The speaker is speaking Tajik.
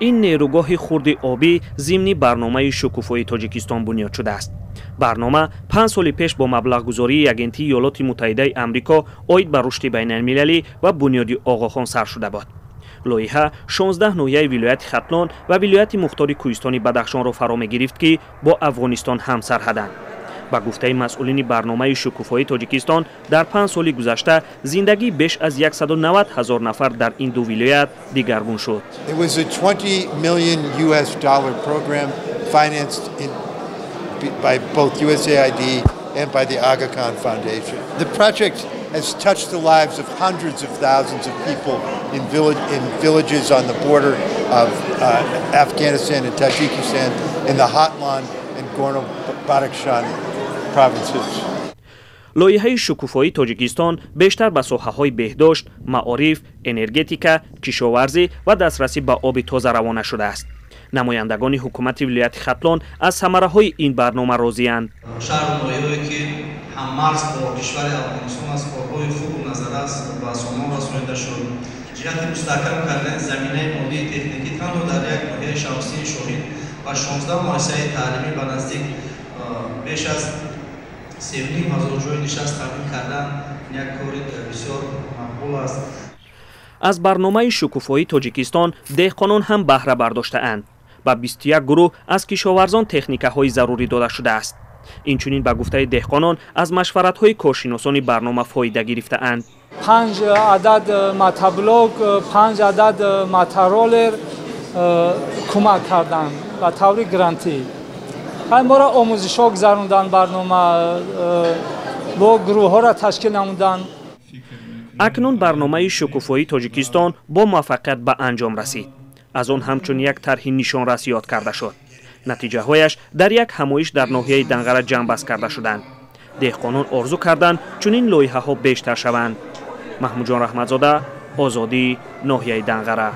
Ин нерӯгоҳи хурди обӣ зимни барномаи «Шукуфоии Тоҷикистон» бунёд шудааст. Барнома 5 соли пеш бо маблағгузории Агентии Иёлоти Муттаҳидаи Амрико оид ба рушди байналмилалӣ ва Бунёди Оғохон сар шуда буд. Лоиҳа 16 ноҳияи вилояти Хатлон ва вилояти мухтори кӯҳистони Бадахшонро фаро мегирифт, ки бо Афғонистон ҳамсарҳаданд. Ба гуфтаи масъулини барномаи «Шукуфоии Тоҷикистон», дар 5 соли гузашта зиндагии беш аз 190 ҳазор нафар дар ин ду вилоят дигаргун шуд. It was a 20 million US dollar program financed by both USAID and by the Aga Khan Foundation. The project has touched the lives of hundreds of thousands of people in villages on the border of Afghanistan and Tajikistan in the Khatlon and Gorno-Badakhshan provinces. Лоиҳаи «Шукуфоии Тоҷикистон» бештар ба соҳаҳои беҳдошт, маориф, энергетика, кишоварзӣ ва дастрасӣ ба оби тоза равона шудааст. Намояндагони ҳукумати вилояти Хатлон аз самараҳои ин барнома розианд. Шаҳру ноҳияҳое, ки ҳаммарз бо кишвари Афғонистон аст, корҳои хубу назаррас ба сомон расонида шуд. Ҷиҳати мустаҳкам кардани заминаи моддии техникӣ танҳо дар як ноҳияи Шамсиддини Шоҳин ба 16 муассисаи таълимӣ ба наздик беш аз 3,5 ҳазор ҷои нишаст таъмин кардан як кори бисёр мақбул аст. Аз барномаи «Шукуфоии Тоҷикистон» деҳқонон ҳам баҳра бардоштаанд. Ба 21 гурӯҳ аз кишоварзон техникаҳои зарурӣ дода шудааст. Инчунин, ба гуфтаи деҳқонон, аз машваратҳои коршиносони барнома фоида гирифтаанд. Панҷ адад мотоблок, панҷ адад мотороллер кӯмак карданд ба таври грантӣ. Моро омӯзишҳо гузаронданд, барнома бо гурӯҳҳоро ташкил намуданд. Акнун барномаи «Шукуфоии Тоҷикистон» бо муваффақият ба анҷом расид. Аз он ҳамчун як тарҳи нишонрас ёд карда шуд. Натиҷаҳояш дар як ҳамоиш дар ноҳияи Данғара ҷамъбаст карда шуданд. Деҳқонон орзу карданд, чунин лоиҳаҳо бештар шаванд. Маҳмудҷон Раҳматзода, «Озодӣ», ноҳияи Данғара.